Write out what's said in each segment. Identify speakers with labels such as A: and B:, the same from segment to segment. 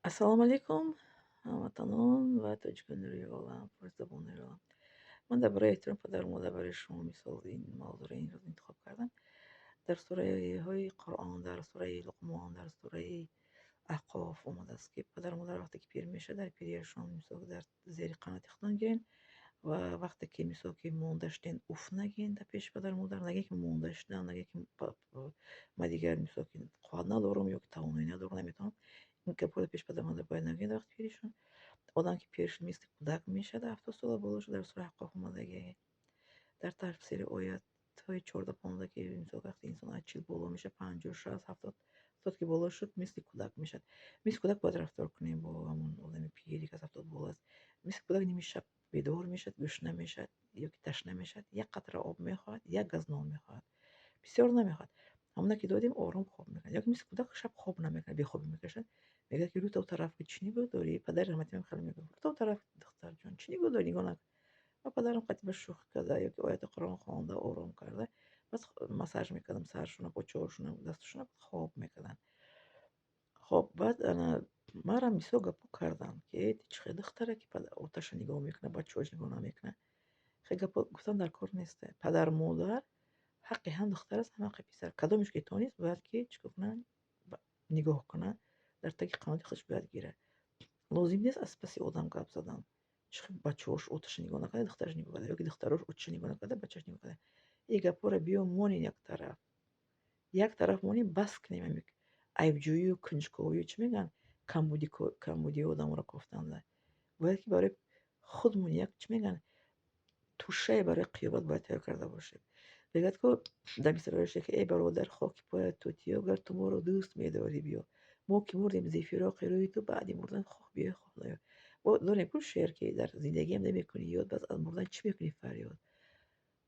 A: Ассалому алайкум, ҳамватанон ва тоҷикони рӯи олам, форсзабонони рӯи олам. Ман дар бораи эҳтироми падару модар барои шумо мисол ин мавзӯъро ин рӯз интихоб кардам. Дар сураҳои Қуръон, дар сураи Луқмон, дар сураи Аҳқоф омадааст, ки падару модар вақте ки пир мешавад, дар пирияшон мисол дар зери қаноти худтон гирен ва вақте ки мисол ки монда шуден, уф нагин дар пеши падару модар, нагин ки монда шудам, нагин ки ман дигар мисол ки қувват надорам ё ки тавоноӣ надорам, наметавонам. Ин гапҳоро пеши падару модар бояд нагӯед дар вақти пиришон. Одам ки пир шуд, мисли кӯдак мешавад, 70 сола боло шуд, дар сураи Аҳқоф омадагӣ. Дар тафсири оятҳои 14-15, ки мисол вақте инсон аз 40 боло мешавад, 50, 60, 70, 70 ки боло шуд, мисли кӯдак мешавад. Мисли кӯдак бояд рафтор кунем бо ҳамон одами пире, ки аз 70 боло аст. Мисли кӯдак ними шаб бедор мешавад, гушна мешавад ё ки ташна мешавад, як қатра об мехоҳад, як газ нон мехоҳад. Бисёр намехоҳад. Ҳамона ки додем, ором хоб мекунад. Ё ки мисли кӯдак шаб хоб намекунад, бехобӣ мекашад. Мегӯяд, ки рӯ то тараф, ки чӣ нигоҳ дорӣ? Падари раҳматиам хеле мегуфт: рӯ то тараф, духтарҷон, чӣ нигоҳ дорӣ? Нигоҳ накун. Ва падарам қатъи ба шӯхӣ карда ё ки ояти Қуръон хонда, ором карда, баъд массаж мекардам саршона, почоҳошона, дасташона, хоб мекарданд. Хоб, баъд ана марам бисёр гапҳо карданд, ки э, чӣ хел духтаре, ки оташа нигоҳ мекунад, бачаҳош нигоҳ намекунад. Хел гапҳо гуфтан дар кор нест. Падару модар ҳаққи ҳам духтар аст, ҳам ҳаққи писар. Кадомеш ки тонист, бояд ки чӣ кор кунад? Нигоҳ кунад, дар таги қаноти худаш бояд гирад. Лозим нест аз паси одам гап задан. Чӣ хел бачаҳош оташа нигоҳ накарда, духтараш нигоҳ карда, ё ки духтарош оташа нигоҳ накарда, бачааш нигоҳ карда. Ин гапҳоро биё монем як тараф. Як тараф монем, бас кунем ҳамин айбҷӯию кунҷковию, чӣ мегӯянд, камбудии одаморо кофтанда. Бояд ки барои худмон як, чӣ мегӯянд, тӯшае барои қиёмат бояд тайёр карда бошем. Мегӯяд ку дар мисраъҳояш, ки эй бародар, хоки поят тутиё, гар ту моро дӯст медорӣ, биё. Мо ки мурдем зи фироқи рӯи ту, баъди мурдан хоҳ биёй, хоҳ наёй. Мо донем ку шеър, ки дар зиндагиам намекунӣ ёд, баъд аз мурдан чӣ мекунӣ фарёд?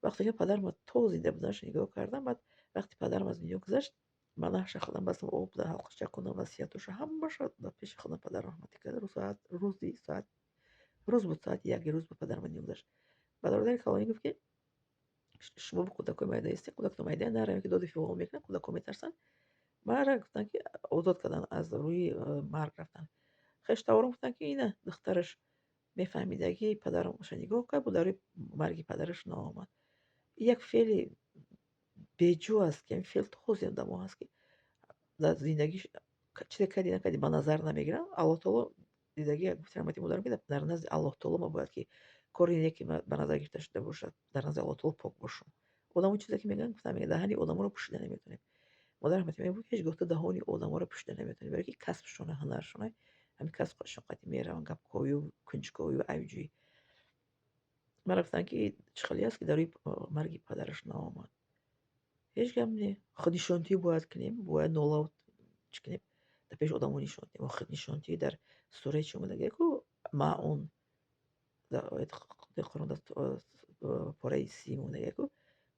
A: Вақте ки падарам то зинда буданаш нигоҳ кардам, баъд вақте падарам аз дунё гузашт, ман наша худам бастам, об дар ҳалқача кунам, васиятоша ҳамаша дар пеши худам падарам раҳматӣ карда. Рӯз соат, рӯзи соат, рӯз буд, соати 1 рӯз буд падарам аз дунё гузашт. Бародари калонӣ гуфт, ки шумо бо кӯдакҳои майда ҳастед, кӯдакто майда наравем, ки доду фиғон мекунанд, кӯдакҳо метарсанд. Мара гуфтанд, ки озод карданд, аз рӯи марг рафтанд. Хештаворон гуфтанд, ки ина духтараш мефаҳмидагӣ, падарамаша нигоҳ кард, бо дар рӯи марги падараш наомад. Як феъли беҷо аст, ки ҳамин феъл то ҳозир одамо ҳаст, ки дар зиндагиш чизе кардӣ, накардӣ, ба назар намегиранд. Аллоҳ таоло дидагӣ, гуфти раҳмати модарам, ки дар назди Аллоҳ таоло ма бояд ки кори неки ба назар гирифта шуда бошад, дар назди Аллоҳ таоло пок бошам. Одамо чизе ки мегӯянд, гуфтам, мегӯянд, даҳани одаморо пӯшида наметавонем. Модар раҳмати мегуфт: ҳеҷ гоҳ ту даҳони одаморо пӯшида наметавонӣ, барои ки касбшона, ҳунаршона, ҳамин касбшон қати мераванд, гапковию кунҷковию айбҷӯӣ. Мара гуфтанд, ки чӣ хеле аст, ки дар рӯи марги падараш наомад. Ҳеҷ гап не, худнишонтӣ бояд кунем, бояд нолаву чӣ кунем, дар пеши одамо нишон диҳем. Худнишонтӣ дар сураи чӣ омадагӣ ку, Маъун, дар ояти Қуръон, дар пораи 30 омадагӣ ку,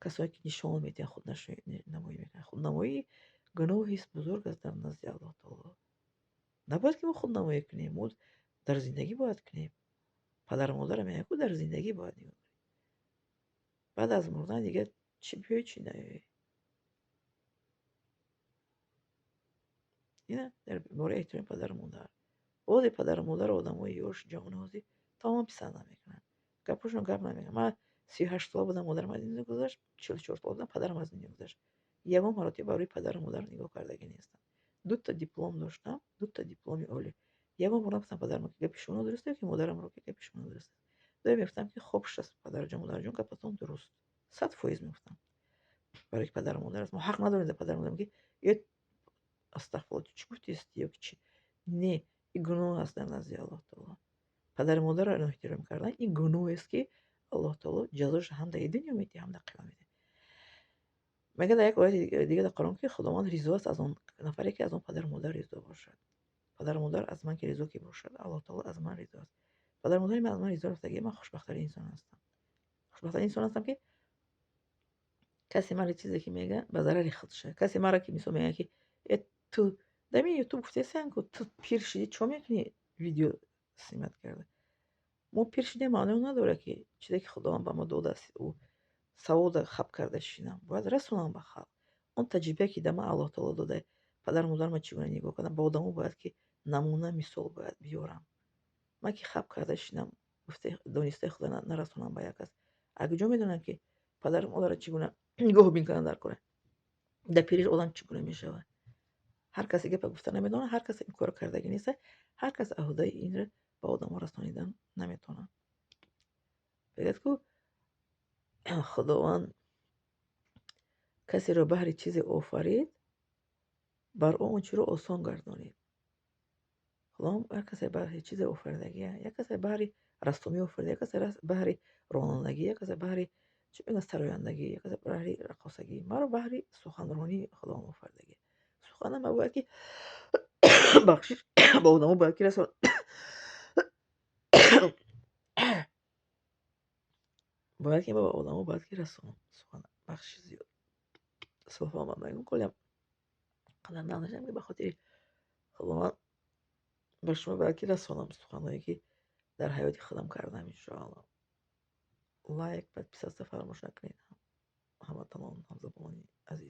A: касое ки нишон медиҳанд, худнамоӣ мекунанд. Худнамоӣ гуноҳест бузург аст дар назди Аллоҳ таоло. Набояд ки мо худнамоӣ кунем, мо дар зиндагӣ бояд кунем. Падару модарро мегӯянд ку, дар зиндагӣ бояд нигоҳ кунем. Баъд аз мурдан дигар чӣ биёй, чӣ наёй. Ина дар бораи эҳтироми падару модар. Бозе падару модарро одамои ёш, ҷавони ҳозир тамоман писанд намекунанд. Гапҳошон гап намегӯянд. Ман 38 сола будам, модарам аз дунё гузашт, 44 сола будам, падарам аз дунё гузашт. Ягон маротиба ба рӯи падару модар нигоҳ кардагӣ нестам. Дута диплом доштам, дута дипломи олӣ. Ягон бор нагуфтам падарам, ки гапи шумо нодуруст, ё ки модарамро, ки гапи шумо нодуруст аст. Доим мегуфтам, ки хоб шаст, падарҷон, модарҷон, гапатон дуруст. 100% мегуфтам. Барои ки падару модар аст. Мо ҳақ надорем дар падару модарам, ки э, астағфирулло, ту чӣ гуфтисти ё ки чӣ. Не, ин гуноҳ аст дар назди Аллоҳ таоло. Падару модарро ноэҳтиром кардан ин гуноҳест, ки Аллоҳ таоло ҷазоша ҳам дар дунё медиҳад, ҳам дар қиёмат медиҳад. Мегӯяд дар як ояти дига дар Қуръон, ки Худованд ризо аст аз он нафаре, ки аз он падару модар ризо бошад. Падару модар аз ман ки ризо ки бошад, Аллоҳ таоло аз ман ризо аст. Падару модари ман аз ман ризо рафтагӣ, ман хушбахттарин инсон ҳастам. Хушбахттарин инсон ҳастам, ки касе мара чизе ки мегӯяд, ба зарари худша. Касе мара ки мисол мегӯяд, ки э, ту дар ин Ютуб гуфтесиян ку, ту пир шидӣ, чо мекунӣ видео снимать карда? Мо пир шидем, маънои он надорад, ки чизе ки Худованд ба мо додааст, ӯ савода хаб карда шинам. Бояд расонам ба халқ. Он таҷрибае, ки дар ман Аллоҳ таоло додааст, падару модарам чӣ гуна нигоҳ кардам, ба одамо бояд ки Намуна, мисол бояд биёрам. Ман ки хаб карда шинам, донистаи худо нарасонам ба як кас, а куҷо медонам, ки падару модарро чӣ гуна нигоҳубин кардан дар кора, дар пириш одам чӣ гуна мешавад? Ҳар касе гапа гуфта намедонад, ҳар касе ин корро кардагӣ неста, ҳар кас аҳдаи инро ба одамо расонидан наметавонад. Мегӯяд, ку Худованд касеро баҳри чизе офарид, бар ӯ он чиро осон гардонид. Худованд ҳар касе баҳри чизе офаридагия. Як касе баҳри рассомӣ офарида, як касе баҳри ронандагӣ, як касе баҳри, чӣ мегӯянд, сарояндагӣ, як касе баҳри раққосагӣ. Маро баҳри суханронӣ Худованд офаридагия. Суханам бояд ки, бахшиш, ба одамо бояд ки расонам, бояд ки ба одамо бояд ки расонам сухана. Бахшиши зиёд, суҳбат ман мегӯм, колям қадар нағз ки ба хотири Худованд ба шумо бояд ки расонам суханҳое, ки дар ҳаёти худам кардам, иншоалло. Лайк, подписаться фаромӯш накунед, ҳамватанон, ҳамзабонони азиз.